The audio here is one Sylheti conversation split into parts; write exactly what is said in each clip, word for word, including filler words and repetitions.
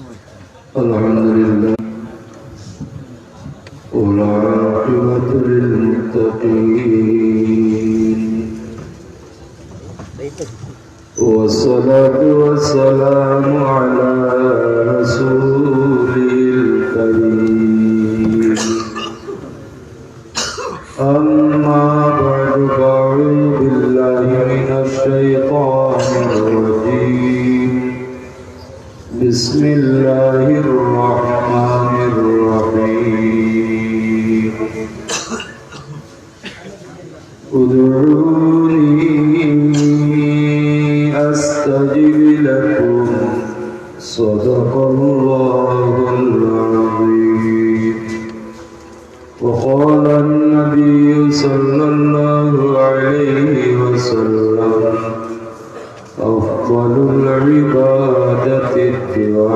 الحمد لله، والعاقبة للمتقين، والصلاة والسلام على رسوله الكريم. أما بعد، فأعوذ بالله من الشيطان الرجيم. بسم الله الرحمن الرحيم. ادعوني أستجب لكم. صدق الله العظيم. وقال النبي صلى الله عليه وسلم: أفضل العبادة الدعاء.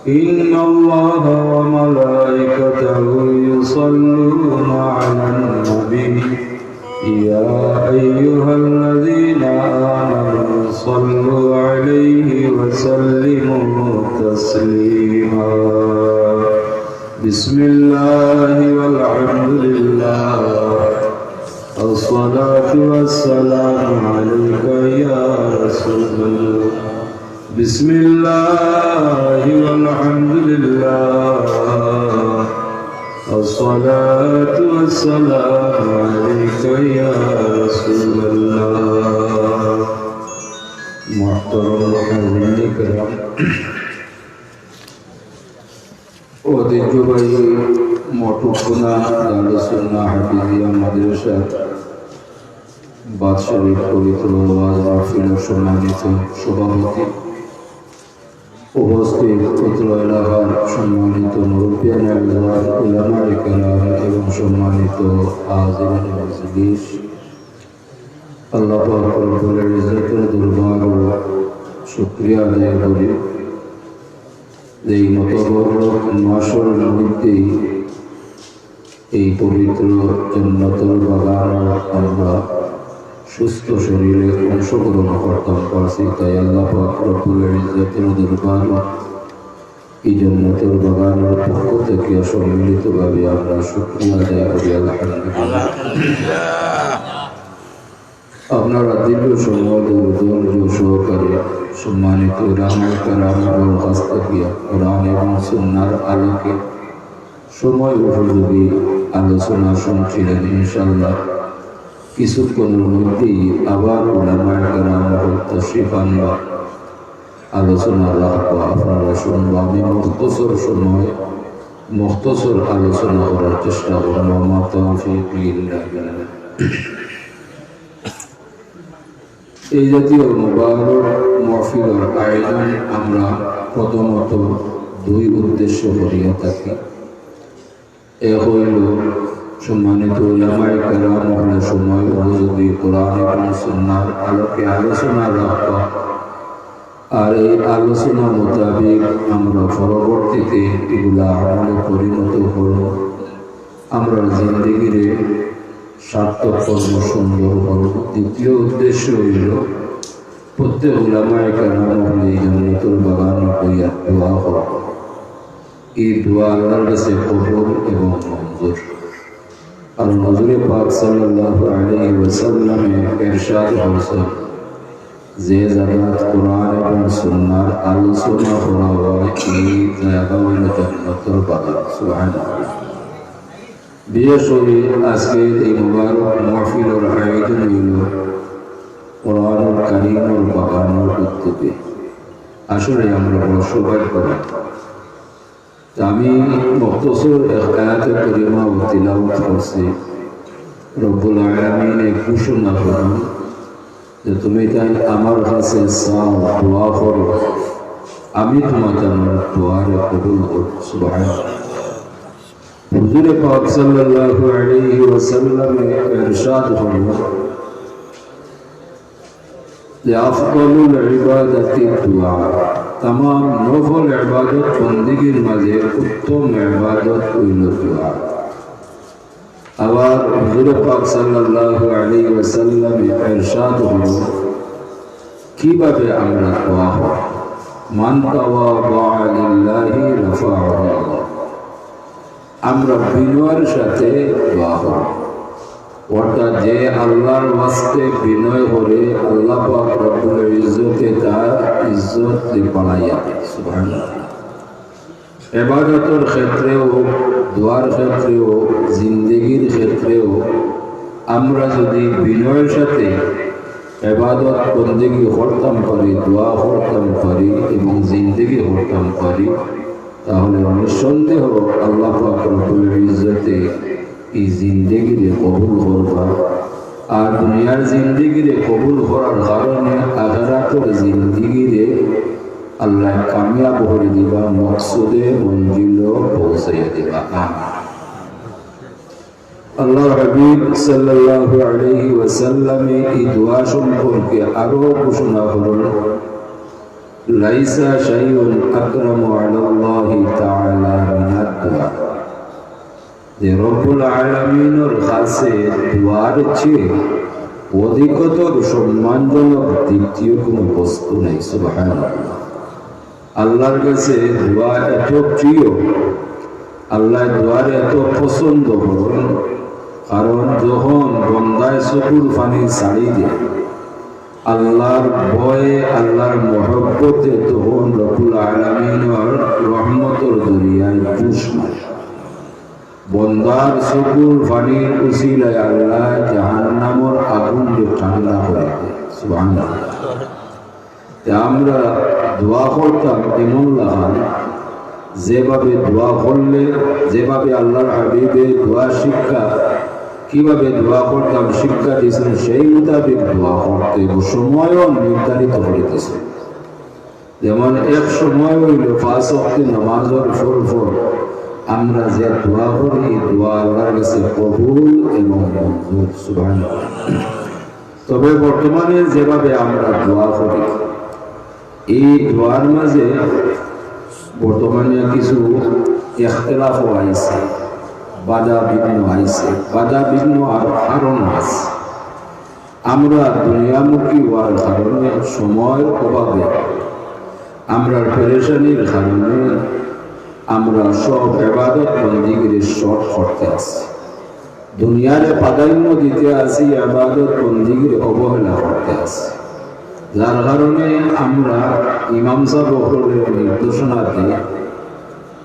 إن الله وملائكته يصلون على النبي. يا أيها الذين آمنوا صلوا عليه وسلموا تسليما. بسم الله والحمد لله، الصلاة والسلام عليك يا رسول الله. بسم الله والحمد لله، الصلاة والسلام عليك يا رسول الله. محترم حاضرين الكرام، ঐতিহ্যবাহী মঠউখানা দারুস সুন্নাহ হাফিজিয়া মাদ্রাসার বাদ শরীফ পবিত্র ওয়াজ মাহফিলর সম্মানিত সভাপতি, উপস্থিত অত্র এলাকার সম্মানিত মুরব্বিয়ানে আযম, উলামায়ে কেরাম এবং সম্মানিত হাজিরিনে মজলিস, আল্লাহ পাক রব্বুল ইজ্জতের দরবারো শুকরিয়া আদায় করি, এই মুবারক মাসর মধ্যে এই পবিত্র জান্নাতুল বাগানো আমরা সুস্থ শরীরে অংশগ্রহণ করতাম পারছি, তাই আল্লাহ পাক রব্বুল ইজ্জতের দরবারো এই জান্নাতুল বাগানোর পক্ষ থেকে সম্মিলিতভাবে আমরা শুকরিয়া আদায় করি, আলহামদুলিল্লাহ। আপনারা দীর্ঘ সময় ধরে ধৈর্য সহকারে সম্মানিত উলামায়ে কেরামর কাছ থেকে কোরআন এবং সুন্নাহর আলোকে সময় উপযোগী আলোচনা শুনছিলেন। ইনশাআল্লাহ, কিছুক্ষণের মধ্যেই আবার উলামায়ে কেরাম তশরিফ আনবা। আলোচনা রাখবা, আপনারা শুনবা। আমি মুখতসর সময়, মুখতসর আলোচনা করার চেষ্টা করব। ওয়া মা তৌফিকি ইল্লা বিল্লাহ। এই জাতীয় মুবারক মাহফিলর আয়োজন আমরা প্রথমত দুই উদ্দেশ্য করিয়া থাকি। এক অইল সম্মানিত উলামায়ে কেরাম অকলর সময় উপযোগী কোরআন এবং সুন্নাহর আলোকে আলোচনা রাখবা। আর এই আলোচনা মোতাবেক আমরা পরবর্তীতে ইগুলা আমলে পরিণত করব, আমরার জিন্দেগিরে সার্থক করব, সুন্দর করব। দ্বিতীয় উদ্দেশ্য অইল প্রত্যেক উলামায়ে কেরাম অকলে এই জান্নাতুল বাগানো বইয়া দোয়া করবা। এই দোয়া আল্লাহর কাছে কবুল এবং মঞ্জুর। আর হুজুরে পাক সাল্লাল্লাহু আলাইহি ওয়াসাল্লামে ইরশাদ করছেন, যে জাগাত কোরআন এবং সুন্নাহর আলোচনা করা হয়, এই জাগা অইল জান্নাতুল বাগান। সুবহানাল্লাহ। বিশেষ করি আজকের এই মুবারক মাহফিলর আয়োজন অইল কোরআনুল কারীমর বাগানর উদ্যোগে। আসলে আমরা বড় সৌভাগ্যবান। তা আমি মুখতসর এক আয়াতে কারিমা তিলাওয়াত করছি। রব্বুল আলামিনে ঘোষণা করইন যে, "তুমি তাইন আমার কাছে চাও, দোয়া করো, আমি তুমার দোয়ারে কবুল করব।" সুবহানাল্লাহ। হুজুরে পাক সাল্লাল্লাহু আলাইহি ওয়াসাল্লামে ইরশাদ করইন, যে আফদলুল ইবাদাতি দুআ, তামাম নফল ইবাদত বন্দেগীর মাঝে উত্তম ইবাদত অইল দোয়া। আবার হুজুরে পাক সাল্লাল্লাহু আলাইহি ওয়াসাল্লামে ইরশাদ করইন, কিভাবে আমরা দোয়া করব? মান তাওয়াদাআ লিল্লাহি রাফাআহুল্লাহ। আমরা বিনয়ের সাথে দোয়া করব, অর্থাৎ যে আল্লাহর ওয়াস্তে বিনয় করে, আল্লাহ পাক রব্বুল ইজ্জতে তার ইজ্জত বাড়াইয়া দেয়। সুবহানাল্লাহ। ইবাদতর ক্ষেত্রে হোক, দোয়ার ক্ষেত্রে হোক, জিন্দেগির ক্ষেত্রে হোক, আমরা যদি বিনয়ের সাথে ইবাদত বন্দেগি করতাম পারি, দোয়া করতাম পারি এবং জিন্দেগি করতাম পারি, তাহলে নিঃসন্দেহ আল্লাহ পাক রব্বুল ইজ্জতে এই জিন্দেগিরে কবুল করবা। আর দুনিয়ার জিন্দেগিরে কবুল করার কারণে আখিরাতের জিন্দেগিরে আল্লাহ কামিয়াব করে দিবা, মকসুদে মঞ্জিলো পৌঁছাইয়া দিবা। আমিন। আল্লাহর হাবিব সাল্লাল্লাহু আলাইহি ওয়াসাল্লামে এই দোয়া সম্পর্কে আরো ঘোষণা করলেন, "লাইসা শাইউন আকরামু আলাল্লাহি তাআলা মিনাদ দুআ।" যে রব্বুল আলামিনের কাছে দোয়ার চেয়ে অধিকতর সম্মানজনক দ্বিতীয় কোনো বস্তু নেই। সুবহানাল্লাহ। আল্লাহর কাছে দোয়া এত প্রিয়, আল্লাহ দোয়ার এত পছন্দ করেন, কারণ যখন বন্দায় চকুর পানি ছাড়ি দেয় আল্লাহর ভয়ে, আল্লাহর মহব্বতে, তখন রব্বুল আলামিনের রহমতর দরিয়ায় জোশ মারে। বন্দার চকুর পানির উসিলায় আল্লাহ জাহান্নামর আগুনরে ঠান্ডা করে দেয়। সুবহানাল্লাহ। তে আমরা দোয়া করতাম এমন লাখান, যেভাবে দোয়া করলে, যেভাবে আল্লাহর হাবিবে দোয়া শিক্ষা, কিভাবে দোয়া করতাম শিক্ষা দিয়েছেন, সেই মোতাবেক দোয়া করতে হইব। সময়ও নির্ধারিত করে দিয়েছেন। যেমন এক সময় হইল পাঁচ ওয়াক্ত নামাজের পর পর আমরা যে দোয়া করি, এই দোয়া আল্লাহর কাছে কবুল এবং মঞ্জুর। সুবহানাল্লাহ। তবে বর্তমানে যেভাবে আমরা দোয়া করি, এই দোয়ার মাঝে বর্তমানে কিছু ইখতিলাফও আইছে, বাধা বিঘ্ন আইছে, বাধা বিঘ্ন আর কারণ আছে। আমরা দুনিয়ামুখী হওয়ার কারণে, সময়ের অভাবে, আমরার পেরেশানির কারণে আমরা সব ইবাদত বন্দিগিরে শর্ট করতে আছি। দুনিয়ারে প্রাধান্য দিতে আছি, ইবাদত বন্দিগিরে অবহেলা করতে আছি, যার কারণে আমরা ইমাম সাহেব অকলরে নির্দেশনা দিই,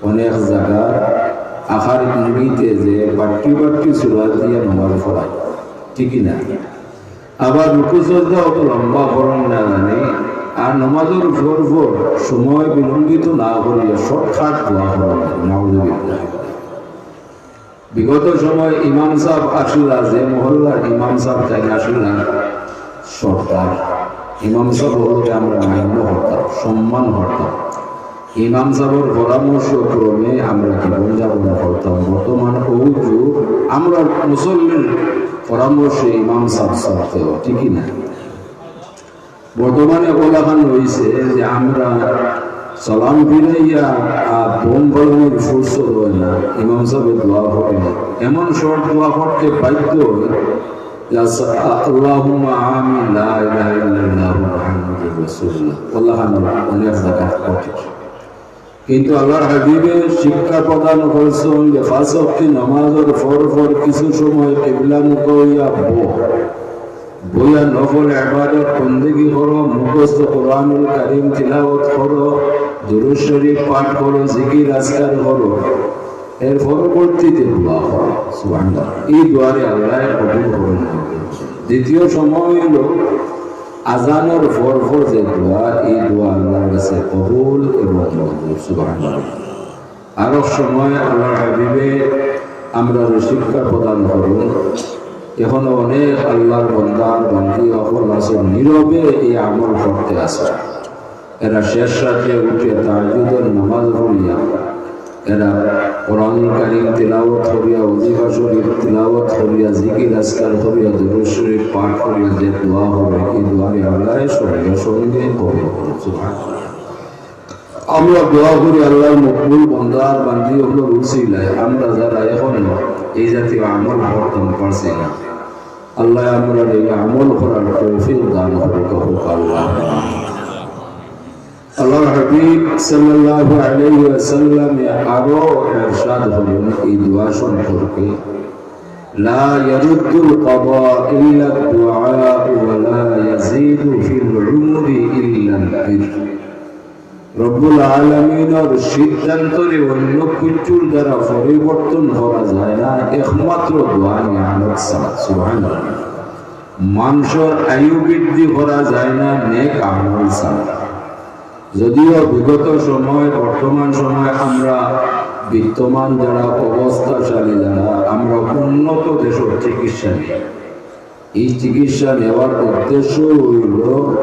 অনেক জায়গা আখার ইঙ্গিতে যে বাট্টি বাট্টি সূরা দিয়া নামাজ পড়ায়, ঠিক কি না? আবার রুকু সজদা অত লম্বা করেন না জানি, আর নামাজের পর পর সময় বিলম্বিত না করিয়া শর্টকাট দোয়া করেন। নাউজুবিল্লাহ। বিগত সময় ইমাম সাহেব আসলা, যে মহল্লার ইমাম সাহেব তাই আসলা, সর্দার ইমাম সাহেব অকলরে আমরা মান্য করতাম, সম্মান করতাম। ইমাম সাহেবের পরামর্শ ক্রমে আমরা জীবনযাপন করতাম। বর্তমান অউ যুগ, আমরা মুসল্লির পরামর্শে ইমাম সাহেব চলতে হয়, ঠিক কি না? বর্তমানে অলাখান হইছে যে আমরা সালাম ফিরাইয়া আর দম ফালানির ফুরসত হয় না, ইমাম সাহেব দোয়া করেন, এমন শর্ট দোয়া করতে বাধ্য হয় যে আস-, আ-, আল্লাহুম্মা আমিন, লা ইলাহা ইল্লাল্লাহু মুহাম্মাদুর রাসূলুল্লাহ। অলাখান অনেক জায়গা ঘটে। কিন্তু আল্লাহর হাবিবে শিক্ষা প্রদান করছেন যে পাঁচ ওয়াক্ত নামাজের পর পর কিছু সময় কিবলামুখী হইয়া বও। বইয়া নফল ইবাদত বন্দেগি করো, মুখস্থ কোরআনুল কারীম তিলাওয়াত করো, দুরূদ শরীফ পাঠ করো, জিকির আজকার করো, এর পরবর্তীতে দোয়া করো। সুবহানাল্লাহ। এই দোয়ারে আল্লাহ কবুল করেন। দ্বিতীয় সময় হইল আজানের পর পর যে দোয়া, এই দোয়া আল্লাহর কাছে কবুল এবং মঞ্জুর। সুবহানাল্লাহ। আরো সময় আল্লাহর হাবিবে আমরারে শিক্ষা প্রদান করুন। এখনো অনেক আল্লাহর বান্দা বান্দি অকল আছে, নীরবে এই আমল করতে আছে। এরা শেষ রাতে উঠে তাহাজ্জুদের নামাজ পড়িয়া, এরা কোরআনুল কারীম তিলাওয়াত করিয়া, ওজিফা শরীফ তিলাওয়াত করিয়া, জিকির আজকার করিয়া, দুরূদ শরীফ পাঠ করিয়া যে দোয়া হবে, এই দোয়ারে আল্লাহ সঙ্গে সঙ্গে কবুল করুন। সুবহানাল্লাহ। আমরা দোয়া করি আল্লাহর মকবুল বান্দা বান্দি অকলর উসিলায় আমরা যারা এখনো এই জাতীয় আমল করতাম পারছি না, আল্লাহ আমরারে এই আমল করার তৌফিক দান করুক, আল্লাহ। আল্লাহর হাবিব সাল্লাল্লাহু আলাইহি ওয়াসাল্লামে আরো ইরশাদ করইন এই দোয়া সম্পর্কে, "লা ইয়ারুদ্দুল কাদা ইল্লাদ দুআ ওয়া লা ইয়াজিদু ফিল উমরি ইল্লাল বির।" রব্বুল আলামিনর সিদ্ধান্তরে অন্য কিছুর দ্বারা পরিবর্তন করা যায় না, একমাত্র দোয়া নিয়ামত ছাড়া। সুবহানাল্লাহ। মানুষর আয়ু বৃদ্ধি করা যায় না নেক আমল ছাড়া। যদিও বিগত সময়, বর্তমান সময় আমরা বিত্তমান যারা, অবস্থাশালী যারা, আমরা উন্নত দেশর চিকিৎসা নেই। এই চিকিৎসা নেওয়ার উদ্দেশ্য হইল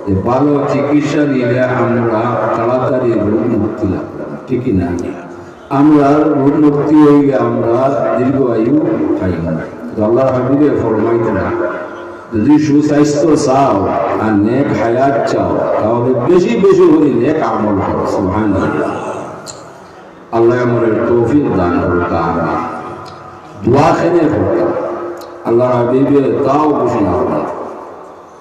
যে ভালো চিকিৎসা নিলে আমরা তাড়াতাড়ি রোগ মুক্তি লাভ করব, ঠিক কি না? আমরা রোগ মুক্তি হইলে আমরা দীর্ঘ আয়ু পাইব। তো আল্লাহর হাবিবে ফরমাইতরা, যদি সুস্বাস্থ্য চাও আর নেক হায়াত চাও, তাহলে বেশি বেশি করে নেক আমল করো। সুবহানাল্লাহ। আল্লাহ আমাদের তৌফিক দান করুক। আমরা দোয়া কেনে করতাম, আল্লাহর হাবিবে তাও ঘোষণা করেন,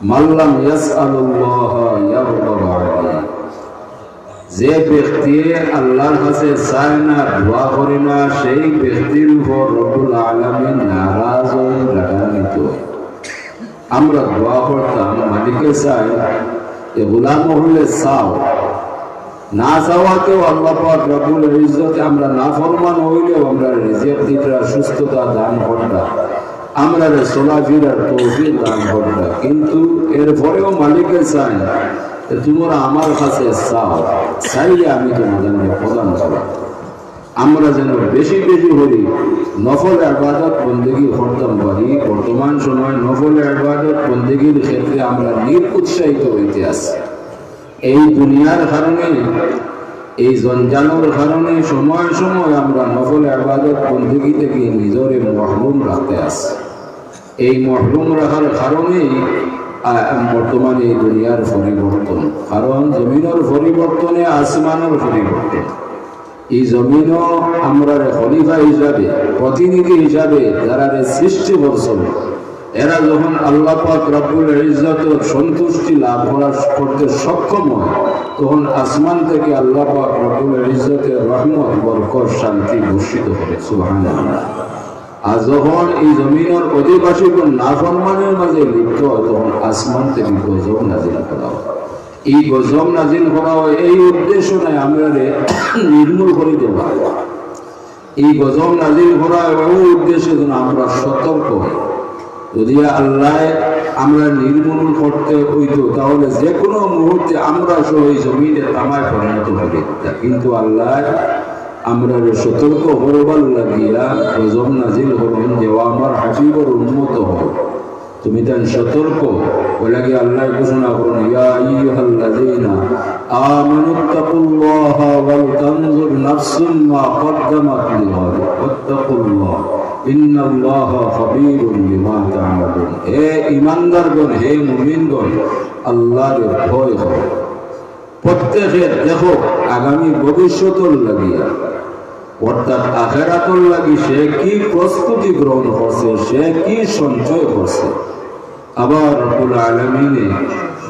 "মাল্লাম ইয়াসআলুল্লাহ ইয়াগদাব আলাইহি।" যে ব্যক্তি আল্লাহর কাছে চায় না, দোয়া করে না, সেই ব্যক্তির উপর রব্বুল আলামিন নারাজ হয়ে, রাগান্বিত হয়ে। আমরা দোয়া করতাম, মালিকে চাই, এ গোলাম হলে চাও। না চাওয়াতেও আল্লাহ পাক রব্বুল ইজ্জতে আমরা নাফরমান হইলেও আমরা রিজিক দিতরা, সুস্থতা দান করতরা, আমরারে চলাফিরার তৌফিক দান করতরা। কিন্তু এরপরেও মালিকে চাই যে তোমরা আমার কাছে চাও, চাইলে আমি তোমাদের প্রদান করব। আমরা যেন বেশি বেশি করি নফল ইবাদত বন্দেগি করতাম পারি। বর্তমান সময় নফল ইবাদত বন্দেগির ক্ষেত্রে আমরা নিরুৎসাহিত হইতে আছি। এই দুনিয়ার কারণে, এই জঞ্জালর কারণে সময় সময় আমরা নফল ইবাদত বন্দেগি থেকে নিজরে মহরুম রাখতে আছি। এই মহরুম রাখার কারণেই, আ, বর্তমানে এই দুনিয়ার পরিবর্তন। কারণ জমিনর পরিবর্তনে আসমানর পরিবর্তন। এই জমিনও আমরারে খলিফা হিসাবে, প্রতিনিধি হিসাবে যারারে সৃষ্টি করছেন, এরা যখন আল্লাহ পাক রব্বুল ইজ্জতর সন্তুষ্টি লাভ করা, করতে সক্ষম হয়, তখন আসমান থেকে আল্লাহ পাক রব্বুল ইজ্জতের রহমত, বরকত, শান্তি বর্ষিত করে। সুবহানাল্লাহ। আর যখন এই জমিনর অধিবাসীগণ নাফরমানির মাঝে লিপ্ত হয়, তখন আসমান থেকে গজব নাজিল করা হয়। এই গজব নাজিল করা হয় এই উদ্দেশ্য নয় আমরারে নির্মূল করে দেওয়া। এই গজব নাজিল করা হয় ওই উদ্দেশ্যে যেন আমরা সতর্ক হই। যদি আল্লাহ আমরা নির্মূল করতে হইতো, তাহলে যে কোনো মুহূর্তে আমরা সহ এই জমিনে তামায় পরিণত হয়ে যেতাম। কিন্তু আল্লাহ আমরারে সতর্ক করবার লাগিয়া গজব নাজিল করইন, যে ও আমার হাবিবর উম্মত হও, তুমি তান সতর্ক। ওই লাগি আল্লাহ ঘোষণা করইন, "ইয়া আইয়ুহাল্লাযীনা আমানুত্তাকুল্লাহা ওয়াল তানজুর নাফসুম মা কদ্দামাত লিগাদ ওয়াত্তাকুল্লাহ ইন্নাল্লাহা খাবীরুম বিমা তা'মালুন।" হে ঈমানদারগণ, হে মুমিনগণ, আল্লাহরে ভয় করো। প্রত্যেকে দেখো আগামী ভবিষ্যতর লাগিয়া, অর্থাৎ আখেরাতর লাগি সে কি প্রস্তুতি গ্রহণ করছে, সে কি সঞ্চয় করছে। আবার রব্বুল আলামিনে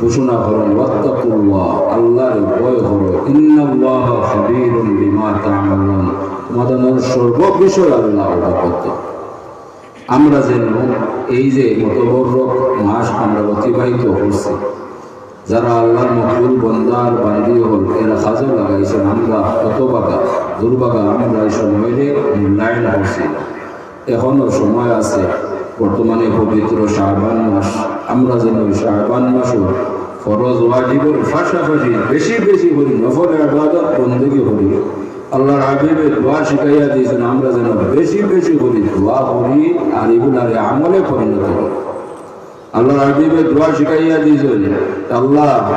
ঘোষণা করেন, "ওয়াত্তাকুল্লাহ", আল্লাহরে ভয় করো, "ইন্নাল্লাহা খাবীরুম বিমা তা'মালুন", তোমাদের সর্ব বিষয় আল্লাহ অবগত। আমরা যেন এই যে মুতাবাররক মাস আমরা অতিবাহিত করছি, যারা আল্লাহর মকবুল বন্দা আর বান্দি হল, এরা কাজে লাগাইছেন, আমরা হতভাগা, দুর্ভাগা, আমরা এই সময়রে মূল্যায়ন করছি না। এখনো সময় আছে। বর্তমানে পবিত্র শাবান মাস, আমরা যেন ওই শাবান মাসও ফরজ ওয়াজিবের পাশাপাশি বেশি বেশি করি নফল ইবাদত বন্দেগি করি। আল্লাহর হাবিবে দোয়া শিখাইয়া দিয়েছেন, আমরা যেন বেশি বেশি করি দোয়া করি আর এগুলারে আমলে পরিণত করি। আল্লাহর হাবিবে দোয়া শিখাইয়া দিয়েছেন, আল্লাহ,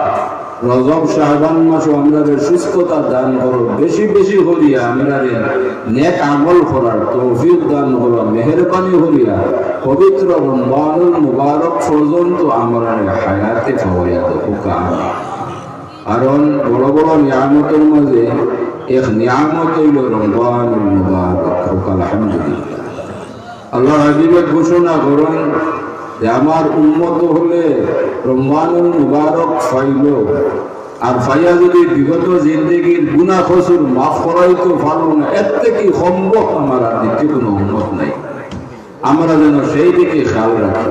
রজব শাবান মাসও আমরারে সুস্থতা দান করো, বেশি বেশি করিয়া আমরারে নেক আমল করার তৌফিক দান করো, মেহেরবানি করিয়া পবিত্র রমজানুল মুবারক পর্যন্ত আমরারে হায়াতে পাওয়াইয়া দেও। কারণ বড় বড় নিয়ামতর মাঝে এক নিয়ামত হইল রমজানুল মুবারক। আলহামদুলিল্লাহ। আল্লাহর হাবিবে ঘোষণা করেন যে আমার উম্মত হলে রমজানুল মুবারক পাইল, আর পাইয়া যদি বিগত জিন্দেগির গুনাহ কসুর মাফ করাইতে পারবো না, এর থাকি সম্ভব আমার আর দ্বিতীয় কোনো উম্মত নাই। আমরা যেন সেই দিকে খেয়াল রাখি।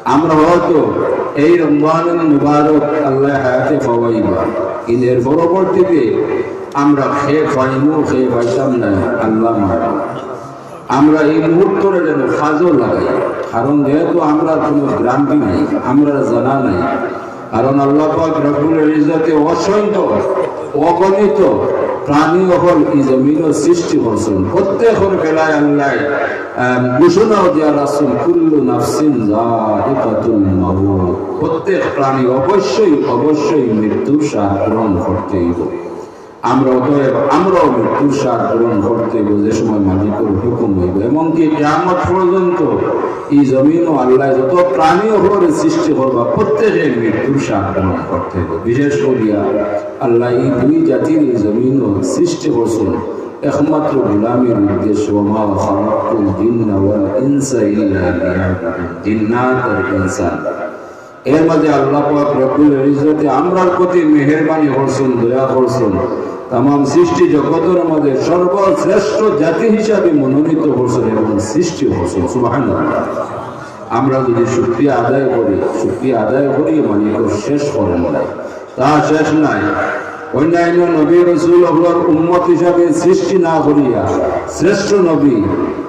আমরা হয়তো এই রমজানুল মুবারক আল্লায় হায়াতে পাওয়াইবা, কিন্তু এর পরবর্তীতে আমরা কে পাইমু, কে পাইতাম না, আল্লাহ মারা। আমরা এই মুহূর্তটা যেন কাজো লাগাই, কারণ যেহেতু আমরার কোনো গ্যারান্টি নাই, আমরার জানা নাই, কারণ আল্লাহ পাক রব্বুল ইজ্জতে অসংখ্য অগণিত প্রাণী অকল ই জমিনো সৃষ্টি করছইন। প্রত্যেকর বেলায় আল্লায়, আহ, ঘোষণাও দিয়া রাখছইন, "কুল্লু নাফসিন যায়িকাতুল মাউত।" প্রত্যেক প্রাণী অবশ্যই, অবশ্যই মৃত্যুর স্বাদ গ্রহণ করতে হইব। আমরা অতএব, আমরাও মৃত্যুর স্বাদ গ্রহণ করতে হইব, যে সময় মালিকর হুকুম হইব। এমনকি কিয়ামত পর্যন্ত ই জমিনো আল্লায় যত প্রাণী অকলরে সৃষ্টি করবা, প্রত্যেকে মৃত্যুর স্বাদ গ্রহণ করতে হইব। বিশেষ করিয়া আল্লায় ই দুই জাতির ই জমিনো সৃষ্টি করছইন একমাত্র গোলামির উদ্দেশ্যে, "ওয়া মা খালাকতুল জিন্না ওয়াল ইনসা ইল্লা লিয়াবুদুন।" জিন্নাত আর ইনসান, এর মাঝে আল্লাহ পাক রব্বুল ইজ্জতে আমরার প্রতি মেহেরবানি করছইন, দয়া করছইন। তামাম সৃষ্টি জগতর মাঝে সর্বশ্রেষ্ঠ জাতি হিসাবে মনোনীত করছইন এবং সৃষ্টি করছইন। সুবহানাল্লাহ। আমরা যদি শুকরিয়া আদায় করি, শুকরিয়া আদায় করি, মালিকর শেষ করেন নাই, তা শেষ নাই। অন্যান্য নবী রসুল অকলর উম্মত হিসাবে সৃষ্টি না করিয়া শ্রেষ্ঠ নবী,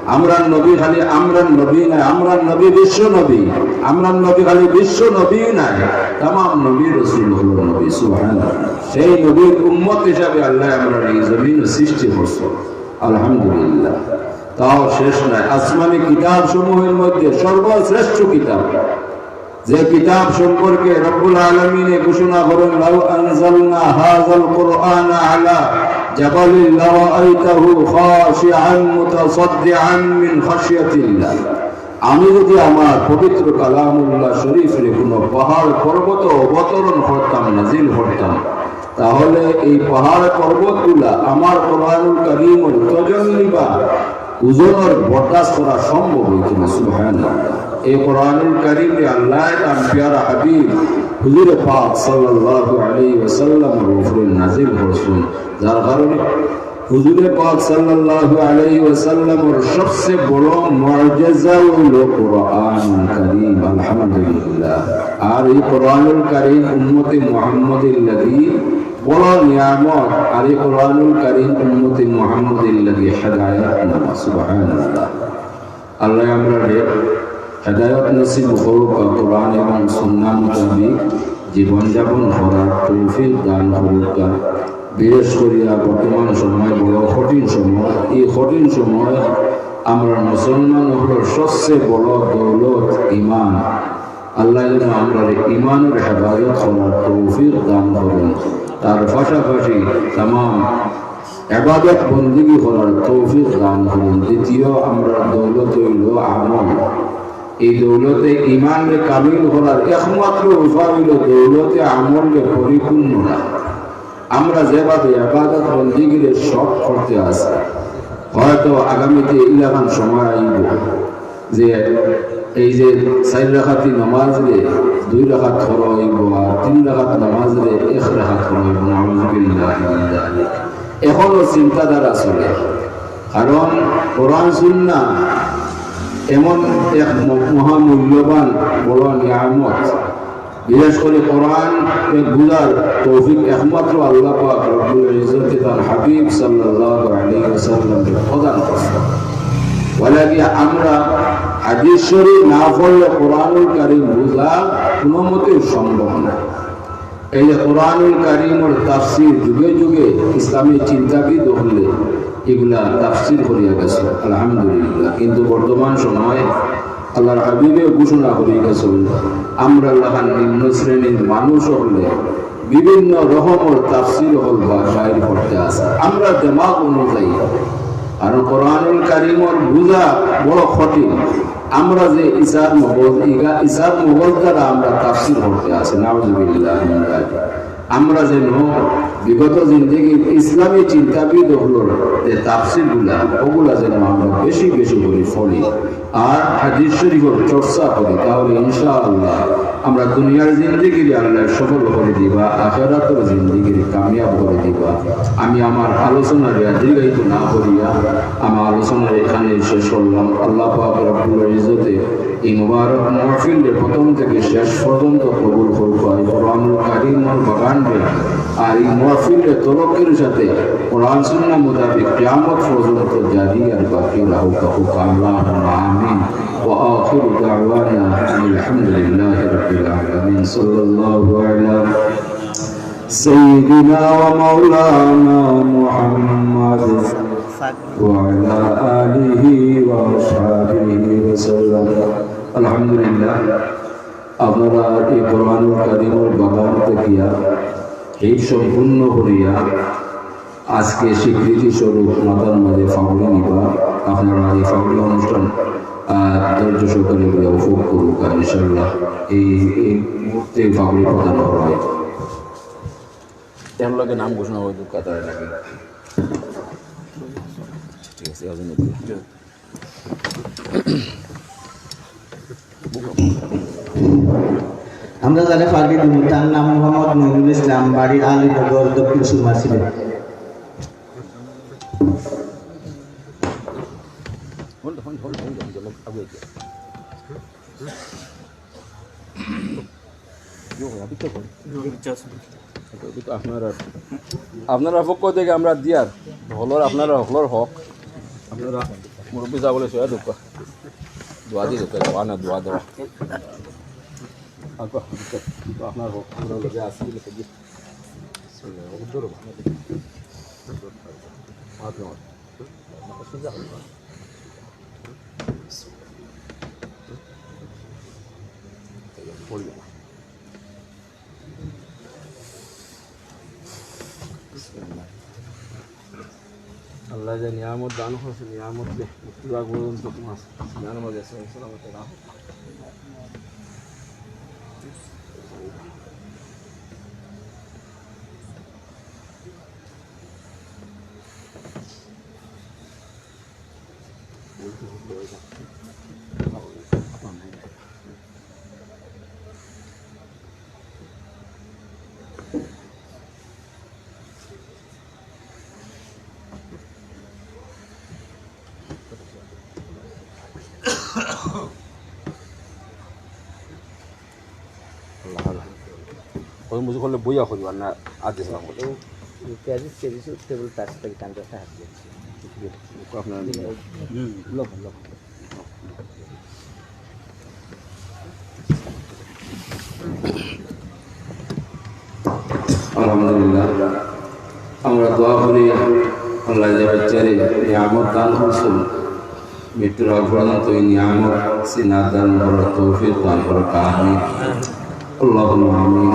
আমরার নবী খালি আমরার নবী নায়, আমরার নবী বিশ্ব নবী, আমরার নবী খালি বিশ্ব নবী নায়, তামাম নবী রসুল অকলর নবী। সুবহানাল্লাহ। সেই নবীর উম্মত হিসাবে আল্লায় আমরারে ই জমিনো সৃষ্টি করছইন। আলহামদুলিল্লাহ। তাও শেষ নাই, আসমানি কিতাব সমূহের মধ্যে সর্বশ্রেষ্ঠ কিতাব, যে কিতাব সম্পর্কে রব্বুল আলামিনে ঘোষণা করেন, "লাউ আনজালনা হাযাল কুরআনা আলা জাবালিন লারাআইতাহু খাশিআন মুতাসাদ্দিআন মিন খাশিয়াতিল্লাহ।" আমি যদি আমার পবিত্র কালামুল্লাহ শরীফরে কোনো পাহাড় পর্বত অবতরণ করতাম, নাজিল করতাম, তাহলে এই পাহাড় পর্বতগুলা আমার কোরআনুল কারীমর তজল্লি বা ওজনর বরদাস্ত করা সম্ভব হইতো না। সুবহানাল্লাহ। এই কোরআনুল কারীমরে আল্লায় তান পেয়ারা হাবিব হুজুরে পাক সাল্লাল্লাহু আলাইহি ওয়াসাল্লামর উপরে নাজিল করছইন, যার কারণে হুজুরে পাক সাল্লাল্লাহু আলাইহি ওয়াসাল্লামর সবচেয়ে বড় মুজিজা হইল কোরআনুল কারীম। আলহামদুলিল্লাহ। আর এই কোরআনুল কারীম উম্মতে মুহাম্মদীর লাগি বড় নিয়ামত, আর এই কোরআনুল কারীম উম্মতে মুহাম্মদীর লাগি হেদায়েতনামা। সুবহানাল্লাহ। আল্লায় আমরারে হেদায়েত নসিব করুক্কা, কোরআন এবং সুন্নাহ মোতাবিক জীবনযাপন করার তৌফিক দান করুক্কা। বিশেষ করিয়া বর্তমান সময় বড় কঠিন সময়, এই কঠিন সময় আমরা মুসলমান অকলর সবচেয়ে বড় দৌলত ইমান। আল্লায় যেন আমরারে ইমানর হেফাজত করার তৌফিক দান করইন, তার পাশাপাশি তামাম ইবাদত বন্দেগী করার তৌফিক দান করইন। দ্বিতীয় আমরার দৌলত হইল আমল। এই দৌলতে ইমানরে কামিল করার একমাত্র উপায় হইল দৌলতে আমলরে পরিপূর্ণ রাখা। আমরা যেভাবে ইবাদত বন্দেগীরে শর্ট করতে আছি, হয়তো আগামীতে ইলাখান সময় আইব যে এই যে চাইর রাকাতি নামাজরে দুই রাকাত করা অইব আর তিন রাকাত নামাজরে এক রাকাত করা অইব। নাউজুবিল্লাহি মিন যালিক। এখনো চিন্তাধারা চলে, কারণ কোরআন সুন্নাহ এমন এক ম-, মহামূল্যবান বড় নিয়ামত। বিশেষ করি কোরআন বুঝার তৌফিক একমাত্র আল্লাহ পাক রব্বুল ইজ্জতে তার হাবিব সাল্লাল্লাহু আলাইহি ওয়াসাল্লামরে প্রদান করছেন। ওয়ালাকি আমরা হাদিস শরীফ না পড়লে কোরআনুল কারীম বুঝা কোনো মতেই সম্ভব না। এই যে কোরআনুল কারীমর তাফসীর যুগে যুগে ইসলামী চিন্তাবিদ অকলে এগুলা তাফসীর করিয়া গেছে, আলহামদুলিল্লাহ। কিন্তু বর্তমান সময় আল্লাহর হাবিবে ঘোষণা করি গেছেন, আমরা লাখান নিম্ন শ্রেণীর মানুষ অকলে বিভিন্ন রকমর তাফসীর অকল বা বাইর করতে আছে আমরা দেমাগ অনুযায়ী। আর কোরআনুল কারীমর বুঝা বড় কঠিন। আমরা যে ইসার মগজ, ইগা ইসার মগজ দ্বারা আমরা তাফসীর করতে আছে, নাউজুবিল্লাহ মিন যালিক। আমরা যেন বিগত জিন্দেগির ইসলামী চিন্তাবিদ অকলর যে তাফসীরগুলা, ওগুলা যেন আমরা বেশি বেশি করি পড়ি। আর হাদিস শরীফর চর্চা করি, তাহলে ইনশাআল্লাহ আমরা দুনিয়ার জিন্দেগিরে আল্লাহ সফল করি দিবা, আখেরাতর জিন্দেগিরে কামিয়াব করি দিবা। আমি আমার আলোচনারে দীর্ঘায়িত না করিয়া আমার আলোচনা এখানে শেষ করলাম। আল্লাহ পাক রব্বুল ইজ্জতে এই মুবারক মাহফিলরে প্রথম থেকে শেষ পর্যন্ত কবুল করুক। এই কোরআনুল কারীমর বাগানরে আর এই মাহফিলরে তরক্কির সাথে কোরআন সুন্নাহ মোতাবেক কিয়ামত পর্যন্ত জারি আর বাকি রাখুক, রাখুক। আল্লাহুম্মা আমিন। وآخر دعوانا أن الحمد لله رب العالمين. صلى الله على سيدنا ومولانا محمد وعلى آله وأصحابه وسلم. الحمد لله. আপনারা এই কোরআনুল কারীমর বাগান থাকিয়া এই সম্পূর্ণ করিয়া আজকে স্বীকৃতি স্বরূপ মাথার মাঝে পাগড়ি নিবা। আপনারা এই পাগড়ি অনুষ্ঠান, আহ, ধৈর্য সহকারে এগুলা উপভোগ করুক, আর ইনশাআল্লাহ এই, এই মুহূর্তে পাগড়ি প্রদান করা হয়। এর লগে নাম ঘোষণা হয়, দুঃখ তারা লাগে। ঠিক আছে, এখন নিতে। আমরা যারা পাগড়ি দিব, তার নাম মোহাম্মদ মইনুল ইসলাম, বাড়ি আলীনগর, দক্ষিণ সুরমা, সিলেট। আপনারা, আপনারা পক্ষ থেকে আমরা দিয়ার হকলর, আপনারা হকলর হক, আপনারা মুরব্বী সাহেব বলে সয়া দোকা, দোয়া দিয়ে দোকা, দোয়া না, দোয়া দেওয়া। আপনার হক, আমরা লগে আসি, লিখে দিই। আল্লাহ যে নিয়ামত দান করছে, নিয়ামত রে মৃত্যুর আগ পর্যন্ত তোমার সিনার মাঝে সহি সালামতে রাখো। কত মুজু করলে বইয়া করিবার না, আজ দিছিলাম বলে। ও, ও, পেঁয়াজ, পেঁয়াজ, টেবিল তার সাথে কান ধরে হাত দিয়েছে। আপনার হুম। লোক, লোক। আলহামদুলিল্লাহ, আমরা দোয়া করি, আল্লাহ যে বাচ্চারে নিয়ামত দান করছেন, মৃত্যুর আগ পর্যন্ত এই নিয়ামত সিনার দান করার তৌফিক দান করুক। আমিন। اللهم آمين.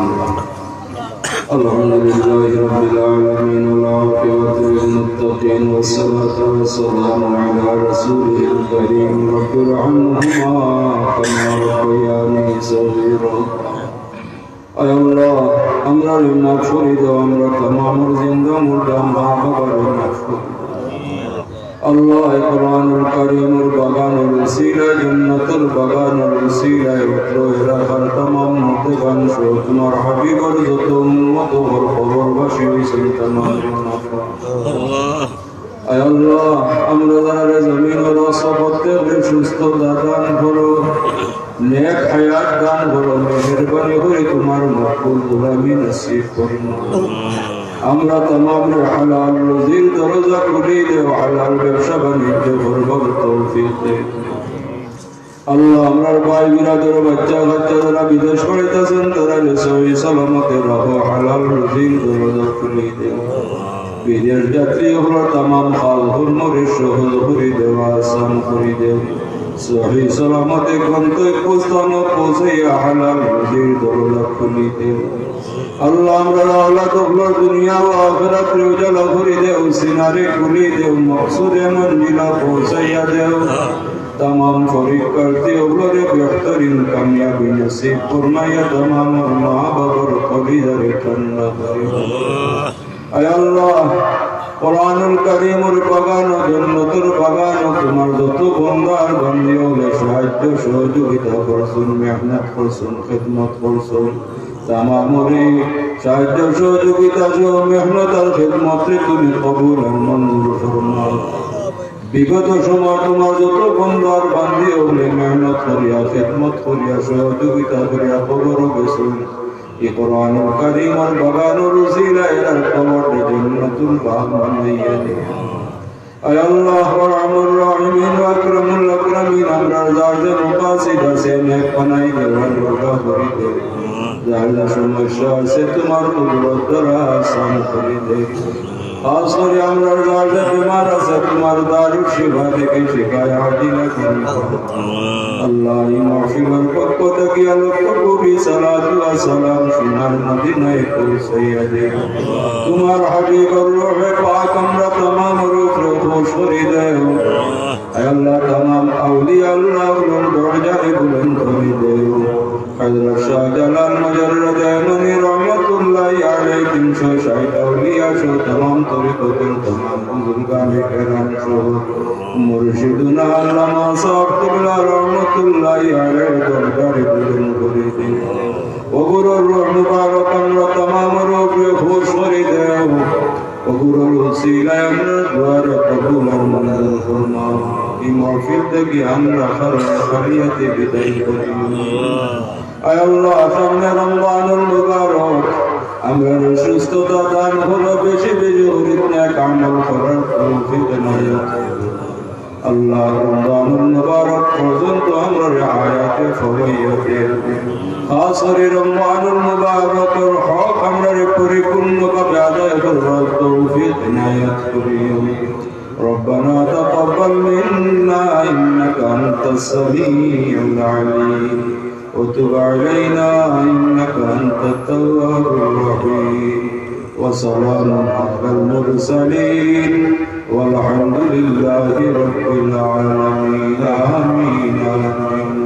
الحمد لله رب العالمين، والعاقبة للمتقين، والصلاة والسلام على رسوله الكريم. رب ارحمهما كما ربياني صغيرا. আয় আল্লাহ, আমরারে মাফ করি দেও, আমরা তামাম জিন্দা মুর্দা মা বাবারে মাফ করি দেও। আল্লাহ, এই কোরআনুল কারীমর বাগানর উসিলায়, জান্নাতুল বাগানর উসিলায়, উত্তর এলাকার তামাম মুর্দেগান সহ তোমার হাবিবর যত উম্মত অকল কবরবাসী হইছেন, তামাম আয় আল্লাহ, আমরা যারা জমিন রস প্রত্যেকরে সুস্থতা দান করো, নেক হায়াত দান করো, মেহেরবানি করে তোমার মকবুল গোলামি নসিব করো। আমরা তামামরে হালাল রুজির দরজা খুলি দেও, হালাল ব্যবসা বাণিজ্য করবার তৌফিক দেও। আল্লাহ, আমরার ভাই বিরাদর বাচ্চা কাচ্চা যারা বিদেশ বাড়িত আছেন, তারারে সহি সালামতে রাখো, হালাল রুজির দরজা খুলি দেও। বিদেশ যাত্রী অকলর তামাম কাজ কর্মরে সহজ করি দেও, আসান করি দেও। সহি সালামতে গন্তব্য স্থানো পৌঁছাইয়া হালাল রুজির দরজা খুলি দেও। আল্লাহ, আমরার আওলাদ অকলর দুনিয়া ও আখিরাতরে উজালা করি দেও, সিনারে খুলি দেও, মকসুদে মঞ্জিলা পৌঁছাইয়া দেও। তামাম পরীক্ষার্থী অকলরে বেহতরিন কামিয়াবি নসিব ফরমাইয়া তামাম মা বাবার কলিজারে ঠান্ডা করি দেও। আয় আল্লাহ, কোরআনুল কারীমর বাগানো, জন্নতর বাগানো তুমার যত বন্দার বান্দি অকলে সাহায্য সহযোগিতা করছইন, মেহনত করছইন, খেদমত করছইন, তামামরে সাহায্য সহযোগিতা সহ মেহনত আর খেদমতরে তুমি কবুল আর মঞ্জুর ফরমাও। বিগত সময় তুমার যত বন্দার বান্দি অকলে মেহনত করিয়া, খেদমত করিয়া, সহযোগিতা করিয়া কবরো গেছইন, ই কোরআনুল কারীমর বাগানর উসিলায় এরার কবররে জন্নতুল বাগ বানাইয়া দেও। আয় আল্লাহ, আরহামুর রাহিমিন ওয়া আকরামুল আকরামিন, আমরার যার যে মাকাসিদ আছে, নেক বানাই দেও, পুরা করি দেও। যার যে সমস্যা আছে, তুমার কুদরত দ্বারা আসান করি দেও। খাস করি আমরার যার যে বেমার আছে, তুমার দারুশ শিফা থাকি শিফায়ে আজিলা দান করো। আল্লাহ, ই মাহফিলর পক্ষ থাকি লক্ষ কোটি সালাতু ওয়া সালাম সোনার মদিনায় পৌঁছাইয়া দেও। তুমার হাবিবর রূহে পাক আমরার তামামর উপরে খুশ করি দেও। আয় আল্লাহ, তামাম আউলিয়া আল্লাহ অকলর দরজারে বুলন্দ করি দেও। হযরত শাহজালাল মুজাররদে ইয়ামানি রহমতুল্লাহি আলাইহি তিনশো ষাট আউলিয়া সহ তামাম তরিকতর তামাম বুজুর্গানে কেরাম সহ মুর্শিদুনা আল্লামা সাহেব কিবলা রহমতুল্লাহি আলাইহির দরবারে বুলন্দ করি দেও। অগুরর রূহ মুবারক আমরার তামামর উপরে খুশ করি দেও। অগুরর উসিলায় আমরার দোয়ারে কবুল আর মঞ্জুর ফরমাও। ই মাহফিল থাকি আমরা খালি, খালি আতে বিদায় করি। আয় আল্লাহ, সামনে রমজানুল মুবারক, আমরারে সুস্থতা দান করো, বেশি বেশি করি নেক আমল করার তৌফিক এনায়েত করো। আল্লাহ, রমজানুল মুবারক পর্যন্ত আমরারে হায়াতে তৈয়বা দেও। খাস করি রমজানুল মুবারকর হক আমরারে পরিপূর্ণভাবে আদায় করবার তৌফিক এনায়েত করিও। ربنا تقبل منا إنك أنت السميع العليم وتب علينا إنك أنت التواب الرحيم. وسلام على المرسلين والحمد لله رب العالمين. آمين، آمين.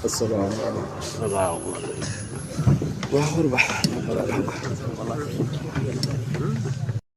السلام عليكم.